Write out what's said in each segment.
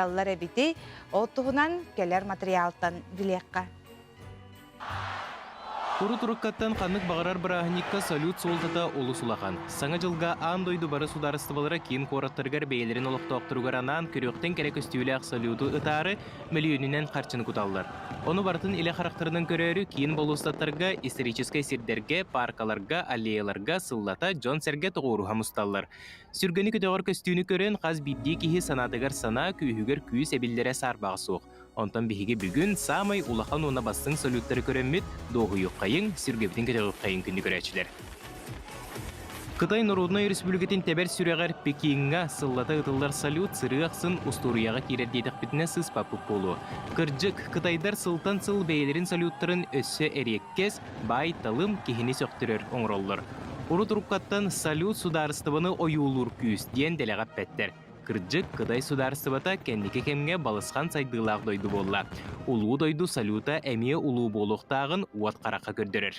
Эбити ол туһунан кэлэр материалтан билиэххэ. Урут уруккаттан ханнык баҕарар бырааһынньыкка салют суолтата олус улахан. Саҥа дьылга аан дойду бары судаарыстыбалара киин куораттарыгар бэйэлэрин олохтоохторугар анаан көрүөхтэн кэрэ көстүүлээх салюту ытаары мөлүйүөнүнэн харчыны куталлар. Ону барытын илэ харахтарынан көрөөрү киин болуоссаттарга, историческай сирдэргэ, пааркаларга, аллеяларга сыллата дьон-сэргэ тоҕуоруһа мусталлар. Сүргэни көтөҕөр көстүүнү көрөн, хас биирдии киһи санаатыгар санаа, күүһүгэр күүс эбиллэрэ саарбаҕа суох. Онтон биһиги бүгүн саамай улахан уонна бастыҥ салюттары көрөммүт, дуоһуйуоххайыҥ, сүргэбитин көтөҕүөххэйиҥ күндү көрөөччүлэр. Кытай Норуодунай Өрөспүүбүлүкэтин тэбэр сүрэҕэр Пекиҥҥа сыллата ыытыллар салют сырыы ахсын устуоруйаҕа киирэр диэтэхпитинэ сыыспаппыт буолуо. Кырдьык, кытайдар сылтан сыл бэйэлэрин салюттарын өссө эриэккэс, баай-талым киһини сөхтөрөр оҥороллор. Урут уруккаттан салют судаарыстыбаны ойуулуур күүс диэн дэлэҕэ эппэттэр. Кырдьык, Кытай судаарыстыбата кэнники кэмҥэ балысхан сайдыылаах дойду буолла. Улуу дойду салюта эмиэ улуу буолуохтааҕын уот харахха көрдөрөр.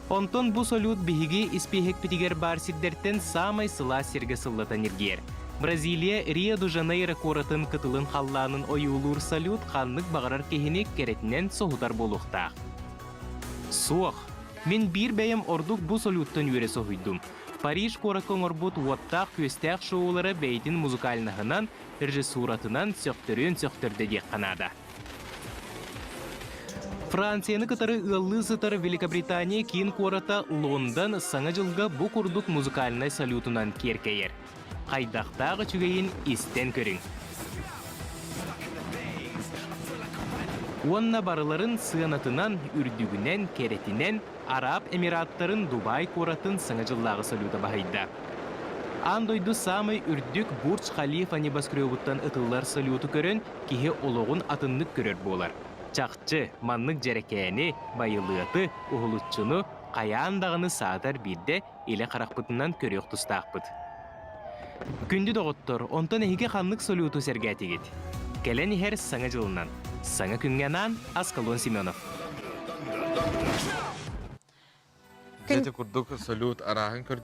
Онтон бу салют биһиги испииһэкпитигэр баар сирдэртэн саамай сылаас сиргэ сыллата ньиргийэр. Бразилия Рио-де-Жанейро куоратын кытылын халлаанын ойуулуур салют ханнык баҕарар киһини кэрэтинэн соһутар буолуохтаах. Суох. Мин биир бэйэм ордук бу салюттан үөрэ соһуйдум. Париж куоракка оҥорбут уоттаах-күөстээх шоулара бэйэтин музыкальнаһынан, режиссуратынан сөхтөрүөн сөхтөрдө диэххэ наада. Францияны кытары ыаллыы сытар Великобритания киин куората Лондон Саҥа дьылга бу курдук музыкальнай салютунан киэркэйэр. Хайдахтаах үчүгэйин истэн көрүҥ. Уонна барыларын сыанатынан, үрдүгүнэн, кэрэтинэн Араб Эмираттарын Дубай куоратын Саҥа дьыллааҕы салюта баһыйда. Аан дойду саамай үрдүк Бурдж Халифа небоскребуттан ытыллар салюту көрөн, киһи олоҕун атыннык көрөр буолар. Чахчы, маннык дьэрэкээни, байылыаты, уһулуччуну хайаан даҕаны саатар биирдэ илэ харахпытынан көрүөх тустаахпыт. Күндү доҕоттор, онтон эһиги ханнык салюту сэргээтигит? Кэлэн иһэр Саҥа дьылынан! Саҥа күҥҥэ анаан Аскалон Семенов. Дьэ, ити курдук салют арааһын көрдүм.